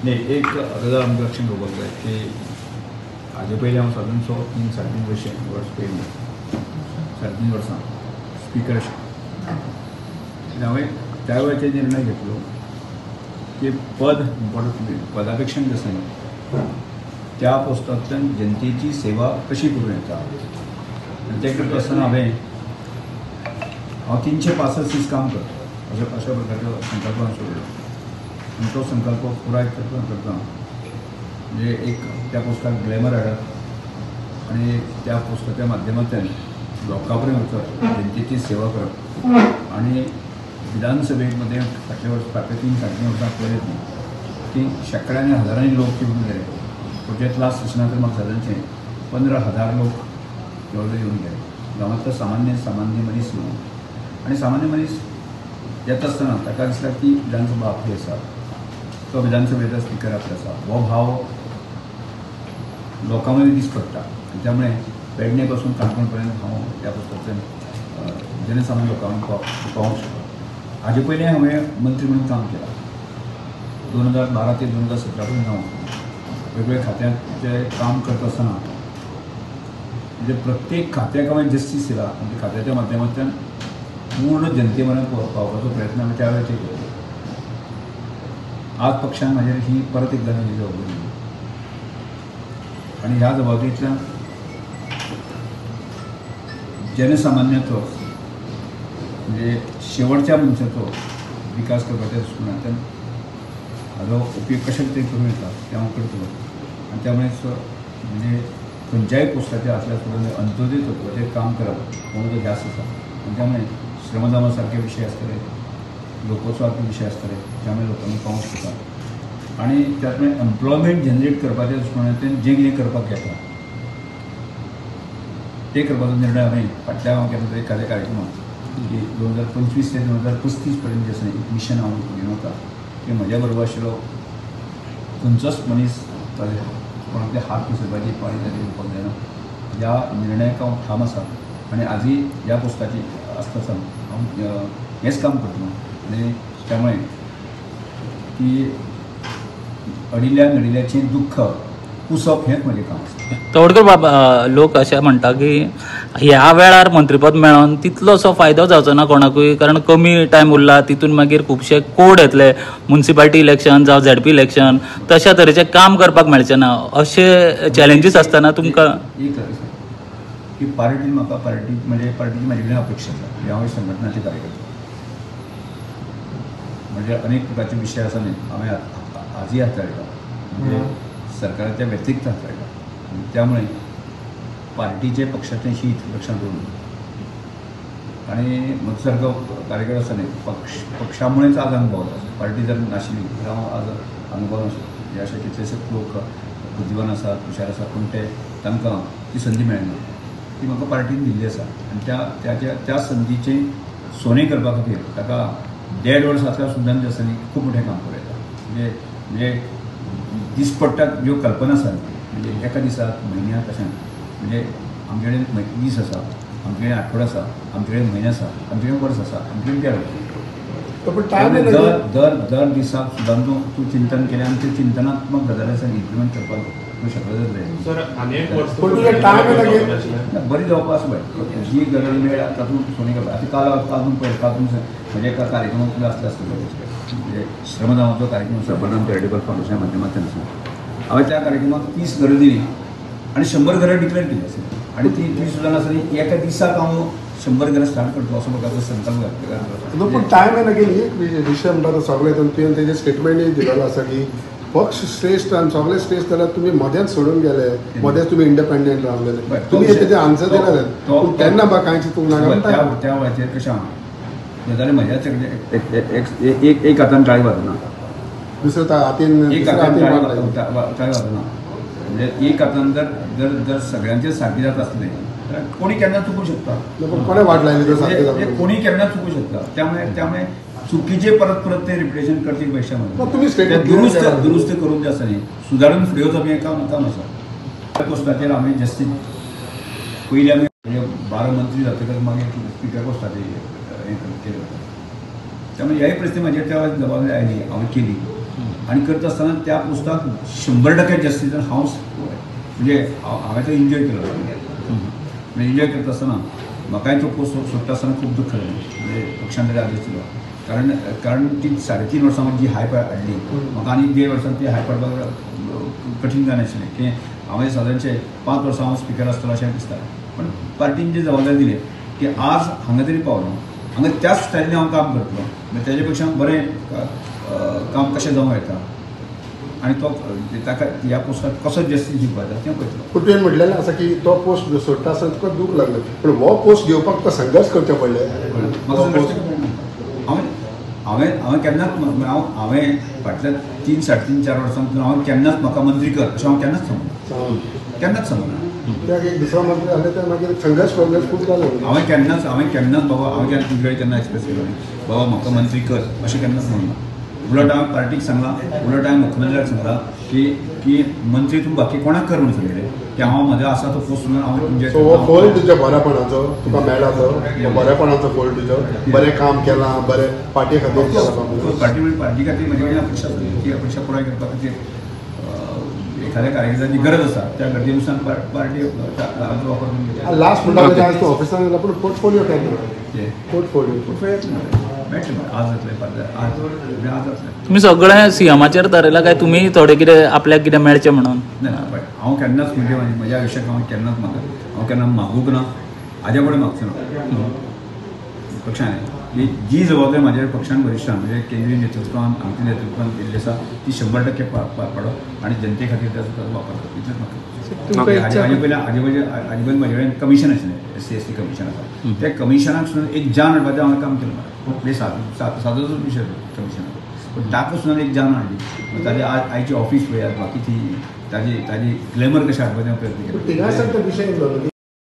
नाही, एक गजाल आमकां लक्षात घेवपाक जाय की हाजे पयलीं हांव सादारण 3 साडे 3 वर्स पयलीं 3.5 वर्सां स्पिकर आशिल्लो. हांवें त्या वेळाचेर निर्णय घेतलो की पद इम्पॉर्टंट, पदा पेक्षा आसना, त्या पोस्टांतल्यान जनतेची सेवा कशी करूं येता. आनी तें करता आसतना हांव 365 दीस काम करता अशा प्रकारचो संकल्प हांवें सोडलो आनी तो संकल्प पुराय करता करता म्हणजे एक त्या पोस्टाक ग्लॅमर हाडप आनी त्या पोस्टाच्या माध्यमांतल्यान लोकां पर्यंत वचप, जनतेची सेवा करप. आनी विधानसभेमध्ये फाटल्या वर्स फाटल्या 3 साडे 3 वर्सां पळयत न्ही की शेंकड्यांनी हजारांनी लोक येवन गेले. प्रोजेक्ट लास्ट सेशनाक तर म्हाका सादारणचे 15,000 लोक जवळ जवळ येवन गेले. गांवांतलो सामान्य सामान्य मनीस येवन आनी सामान्य मनीस येता आसतना ताका दिसता की विधानसभा आपली आसा, तो विधानसभेचो स्पिकर आपलो आसा, हो भाव लोकां मदीं दीस पडटा. आनी त्यामुळे पेडणे पासून काणकोण पर्यंत हांव ह्या पुस्तकांतल्यान जनसामान्य लोकांक पावोवंक शकता. हाजे पयलीं हांवें मंत्री म्हणून काम केलां. 2012 ते 2017 पर्यंत हांव वेगवेगळ्या खात्यांचें काम करता आसतना म्हणजे प्रत्येक खात्याक हांवें जस्टीस दिला. म्हणजे खात्याच्या माध्यमांतल्यान पूर्ण जनते मेरेन पावपाचो प्रयत्न हांवें त्या वेळाचेर केलो. आज पक्षान म्हाजेर ही परत एकदां ही जबाबदारी दिली आनी ह्या जबाबदारींतल्यान जनसामान्याचो म्हणजे शेवटच्या मनशाचो विकास करपाच्या दृश्टिकोनांतल्यान हाजो उपयोग कशे तरेन करूं येता तें हांव करतलो. आनी त्यामुळेच म्हणजे खंयच्याय पोस्टाचेर आसल्यार सुद्दां अंत्योदय तत्वाचेर काम करप हो म्हजो ध्यास आसा. आनी त्यामुळे श्रमदामा सारके विशय आसतले, लोकोत्सवाचे विशय आसतले, त्यामुळे लोकांनी पावोवंक शकता. आनी त्यातून एम्प्लॉयमेंट जनरेट करपाच्या दृश्टिकोनांतल्यान जें कितें करपाक येता तें करपाचो निर्णय हांवें फाटल्या हांव केन्ना तरी एखाद्या कार्यक्रमाक की 2025 ते 2035 पर्यंत जें आसा एक मिशन हांव घेवन वता की म्हज्या बरोबर आशिल्लो खंयचोच मनीस कोणाकले हात पसरपाची पाळी ताजेर येवपाक जायना. ह्या निर्णयाक हांव ठाम आसा आनी आजूय ह्या पोस्टाची आसता आसतना हांव हेंच काम करतलो. आनी त्यामुळे की अडिल्ल्या नडिल्ल्याचें दुख्ख पुसप हेंच म्हजें काम आसा. तवडकर बाबा, लोक अशें म्हणटा की ह्या वेळार मंत्रीपद मेळोन तितलोसो फायदो जावचो ना कोणाकूय, कारण कमी टायम उरला, तितून मागीर खुबशे कोड येतले, मुन्सिपालिटी इलेक्शन जावं झेडपी इलेक्शन, तशा तरेचें काम करपाक मेळचें ना, अशे चॅलेंजीस आसतना तुमकां एक की पार्टी म्हाका पार्टी म्हणजे पार्टीची म्हाजे कडेन अपेक्षा आसा. हांव संघटनाचे कार्यकर्ता, म्हणजे अनेक प्रकारचे विशय आसा न्ही हांवें आजूय हाताळटा, म्हणजे सरकाराच्या व्यतिरिक्त हाताळटा. त्यामुळे पार्टीचे पक्षाचें हीत लक्षांत दवरून आनी म्हजो सारको कार्यकर्ता आसता न्ही पक्षामुळेच आज हांगा पावला. पार्टी जर नाशिल्ली तर हांव आज हांगा पावना आशिल्लो. म्हणजे अशे कितलेशेच लोक बुद्धिवान आसात, हुशार आसात, पूण ते तांकां ती संदी मेळना, ती म्हाका पार्टीन दिल्ली आसा. आनी त्या त्या संदीचें सोनें करपा खातीर ताका 1.5 वर्स आसल्यार सुद्दां जें आसा न्ही खूब मोठें काम करूं येता. म्हणजे म्हणजे दिसपट्ट्याक ज्यो कल्पना आसा म्हणजे एका दिसाक म्हयन्याक अशें म्हणजे आमचे कडेन दीस आसा, आमचे कडेन आठवडो आसा, आमचे कडेन म्हयने आसा, आमचे कडेन वर्स आसा, आमचे कडेन 1.5 वर्स. दर दर दर दिसाक सुद्दां तूं चिंतन केलें आनी ते चिंतनात्मक गजाली आसा इम्प्लिमेंट करपाक तूं शकलो जाल्यार बरी जावपा आसा पळय. जी गजाल मेळ्ळ्या तातूंत सोनी करता. आतां काल काल तुमी पळय, काल तुमी म्हज्या एका कार्यक्रमाक तुमी आसले आसतले, म्हणजे श्रमदामाचो कार्यक्रम आसा बर्नम चॅरिटेबल फावंडेशना माध्यमांतल्यान आसा. हांवें त्या कार्यक्रमाक 30 घरां दिलीं आनी 100 घरां डिक्लेअर केली आसा. आनी ती 30 सुद्दां आसतना एका दिसाक हांव 100 घरां स्टार्ट करतलो असो प्रकारचो संकल्प घातला. पूण टायम येना की एक विशय म्हणटा तो सगळे तुवें तेजें स्टेटमेंटूय दिलेलो आसा की पक्ष श्रेश्ठ आनी सगळे श्रेश्ठ जाल्यार तुमी मदेंच सोडून गेले, मदेंच तुमी इंडिपेंडंट रावलेले, तुमी तेजें आन्सर दिलेले, पूण तेन्ना बा कांय चिंतूंक ना. त्या वेळाचेर कशें आहा जाल्यार म्हज्या एक एक हातान टाळी वाजना, दुसऱ्या हातीन एक हातान टाळी वाजना. म्हणजे एक हातान जर जर जर सगळ्यांचे सारकें जाता आसलें जाल्यार कोणी केन्ना चुकूं शकता, कोणें वाट लायली, कोणी केन्ना चुकूं शकता. त्यामुळे त्यामुळे चुकीचे परत परत ते रिपिटेशन करचे पेक्षा दुरुस्त दुरुस्त करून जे आसा न्ही सुदारून फुडें वचप हें काम काम आसा. त्या पोस्टाचेर हांवें जास्तीत पयलीं आमी म्हणजे 12 मंत्री जातकच मागीर स्पिकर पोस्टाचेर हें केलें वता. त्यामुळे ह्याय परिस्थिती म्हाजेर त्या जबाबदारी आयली, हांवें केली. आनी करता आसतना त्या पोस्टाक 100% जस्तीस हांव म्हणजे हांवें तो एन्जॉय केलो. म्हणजे एन्जॉय करता आसतना म्हाकाय तो पोस्ट सोडटा आसतना खूब दुख्ख जालें. म्हणजे पक्षान तरी आदेश दिलो कारण कारण ती 3.5 वर्सां जी हायप हाडली म्हाका आनी 1.5 वर्सां ती हायप हाडपाक कठीण जायनाशिल्लें की हांवें सादारणशें 5 वर्सां हांव स्पिकर आसतलो अशें दिसता. पण पार्टीन जी जबाबदारी दिली की आज हांगा तरी पावलो हांगा त्याच स्टायलीन हांव काम करतलो म्हणजे तेजे पेक्षा बरें काम कशें जावं येता आनी तो ताका ह्या पोस्टाक कसो जस्टीस दिवपाक जाता तें पळयतलो. पूण तुवें म्हटलेलें आसा की तो पोस्ट सोडटा आसतना तुका दूख लागलें पूण हो पोस्ट घेवपाक तुका संघर्श करचे पडले. म्हाका संघर्श हांवें हांवें केन्नाच हांवें फाटल्या 3, 3.5, 4 वर्सां हांवें केन्नाच म्हाका मंत्री कर अशें हांव केन्नाच सांगना, केन्नाच सांगना. कित्याक एक दुसरो मंत्री आसले तर मागीर संघर्श खूब जालो. हांवें केन्नाच बाबा हांवें केन्ना तुजे कडेन केन्ना एक्सप्रेस केलो बाबा म्हाका मंत्री कर अशें केन्नाच म्हणना. उलट हांवें पार्टीक सांगलां, उलट हांवें मुख्यमंत्र्याक सांगलां की की मंत्री तूं बाकी कोणाक कर म्हणून सांगलें की हांव म्हजो आसा तो पोस्ट हांव एन्जॉय. सो हो फोल तुज्या बरेपणाचो तुका मेळ्ळा तो बरेपणाचो फोल तुजो बरें काम केलां बरें पार्टी खातीर केलां. पार्टी म्हणजे पार्टी खातीर म्हजे कडेन अपेक्षा आसली ती अपेक्षा पुराय करपा खातीर एखाद्या कार्यकर्त्याची गरज आसा त्या गरजेनुसार पार्टी वापर करून घेता. लास्ट म्हणटा आज तूं ऑफिसान येयला पूण पोर्टफोलियो केन्ना पोर्टफोलियो मेळटलें आज जातलें फाल्यां आज आज जातलें. तुमी सगळें सीएमाचेर धरयलां काय तुमी थोडें कितें आपल्याक कितें मेळचें म्हणून? ना हांव केन्नाच म्हणजे म्हज्या आयुश्याक हांव केन्नाच मागना, हांव केन्ना मागूंक ना, हाज्या फुडें मागचो ना. पक्षान ही जी जबाबदारी म्हाजेर पक्षान वरिश्ठान म्हणजे केंद्रीय नेतृत्वान आमच्या नेतृत्वान दिल्ली आसा ती 100% पार पाडप आनी जनते खातीर ताचो वापर करप इतलेंच म्हाका. हाजे पयलीं हाजे पयलीं म्हजे कडेन कमिशन आशिल्लें SC ST commission आसा त्या कमिशनाक सुद्दां एक जान हाडपाचें हांवें काम केलें. म्हणजे सादोच विशय कमिशनाचो पूण ताका सुद्दां एक जान हाडली. ताजे आयची ऑफिस पळयात बाकी ती ताजी ताजी ग्लॅमर कशें हाडपाचें हांव प्रयत्न केलो. विशय.